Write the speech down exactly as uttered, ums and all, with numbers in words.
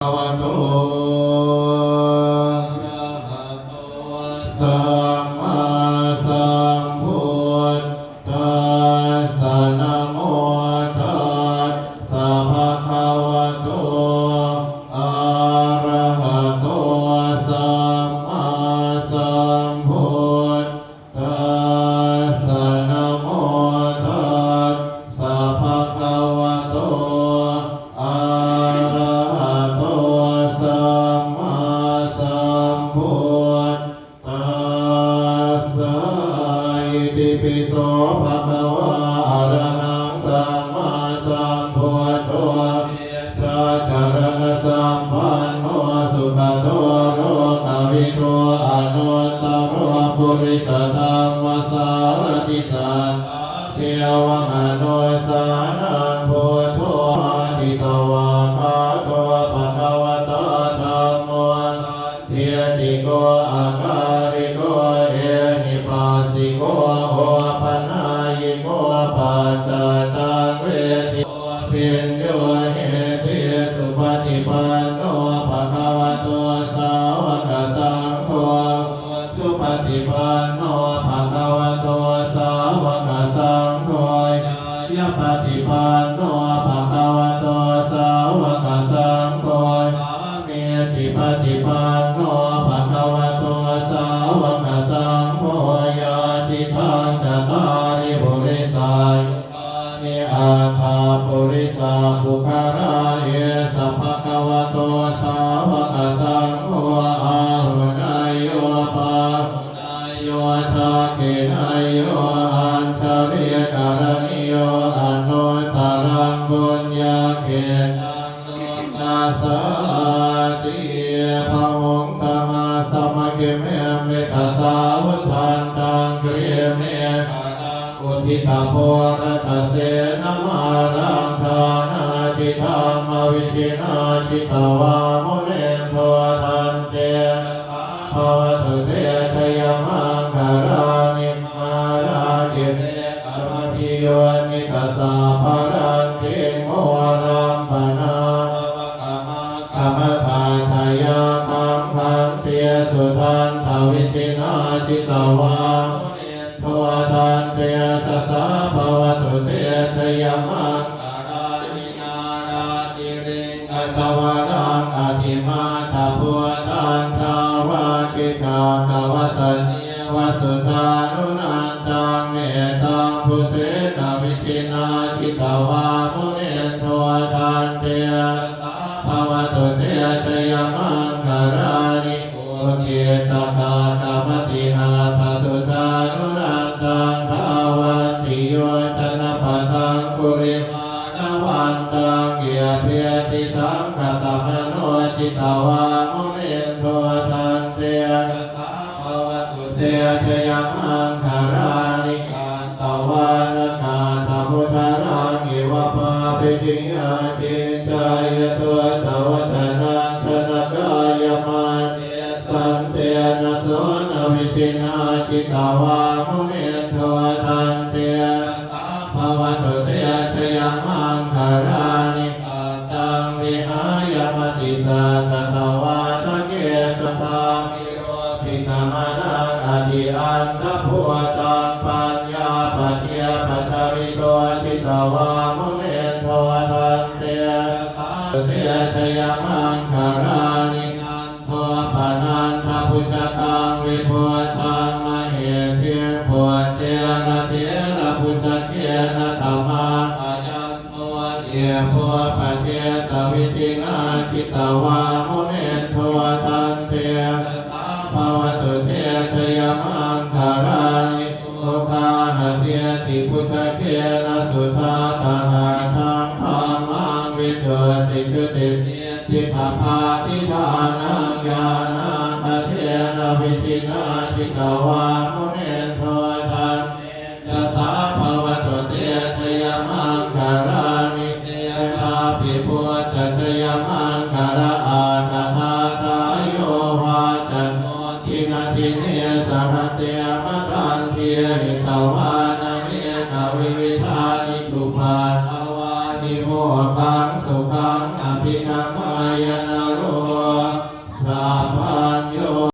bhagavato arahato sammāsambuddhassa. Namo tassa bhagavato arahato sammāsambuddhassa. Namo tassa bhagavato arahato sammāsambuddhassa. Itipi so bhagavā arahaṃ sammāsambuddho vijjācaraṇasampanno sugato lokavidū anuttaro purisadammasārathi satthā devamanussānaṃ buddho bhagavāti. Svākkhāto bhagavatā dhammo sandiṭṭhiko akāliko ehipassiko opanayiko paccattaṃ veditabbo viññūhīti. Supaṭipanno bhagavato sāvakasaṅgho, ujupaṭipanno bhagavato sāvakasaṅgho, ñāyapaṭipanno bhagavato sāvakasaṅgho, sāmīcipaṭipanno bhagavato sāvakasaṅgho, yadidaṃ cattāri purisayugāni aṭṭha purisapuggalā, esa bhagavato sāvakasaṅgho, āhuneyyo pāhuneyyo dakkhiṇeyyo añjalikaraṇīyo anuttaraṃ puññakkhettaṃ lokassāti. Bāhuṃ sahassamabhinimmitasāvudhantaṃ, grīmekhalaṃ uditaghorasasenamāraṃ, dānādidhammavidhinā jitavā munindo, tantejasā bhavatu te jayamaṅgalāni. Mārātirekamabhiyujjhitasabbarattiṃ, ghorampanāḷavakamakkhamathaddhayakkhaṃ, khantīsudantavidhinā jitavā munindo, tantejasā bhavatu te jayamaṅgalāni. Nāḷāgiriṃ gajavaraṃ atimattabhūtaṃ, dāvaggicakkamasanīva sudāruṇantaṃ, mettambusekavidhinā jitavā munindo, tantejasā bhavatu te jayamaṅgalāni. Ukkhittakhaggamatihatthasudāruṇantaṃ, dhāvantiyojanapathaṅgulimālavantaṃ, iddhībhisaṅkhatamano jitavā munindo, tantejasā bhavatu te jayamaṅgalāni. Katvāna kaṭṭhamudaraṃ iva gabbhinīyā, ciñcāya duṭṭhavacanaṃ janakāyamajjhe, santena somavidhinā jitavā munindo, tantejasā bhavatu te jayamaṅgalāni. Saccaṃ vihāya matisaccakavādaketuṃ, vādābhiropitamanaṃ atiandhabhūtaṃ, paññāpadīpajalito jitavā munindo, tantejasā bhavatu te jayamaṅgalāni. Nandopanandabhujagaṃ vibudhaṃ mahiddhiṃ, puttena therabhujagena damāpayanto, iddhūpadesavidhinā jitavā munindo, tantejasā bhavatu te jayamaṅgalāni. Duggāhadiṭṭhibhujagena sudaṭṭhahatthaṃ, brahmaṃ visuddhijutimiddhibakābhidhānaṃ, ñāṇāgadena vidhinā jitavā munindo, tantejasā bhavatu te jayamaṅgalāni. Etāpi buddhajayamaṅgalaaṭṭhagāthā, yo vācano dinadine sarate matandī, hitvānanekavividhāni cupaddavāni, mokkhaṃ sukhaṃ adhigameyya naro añño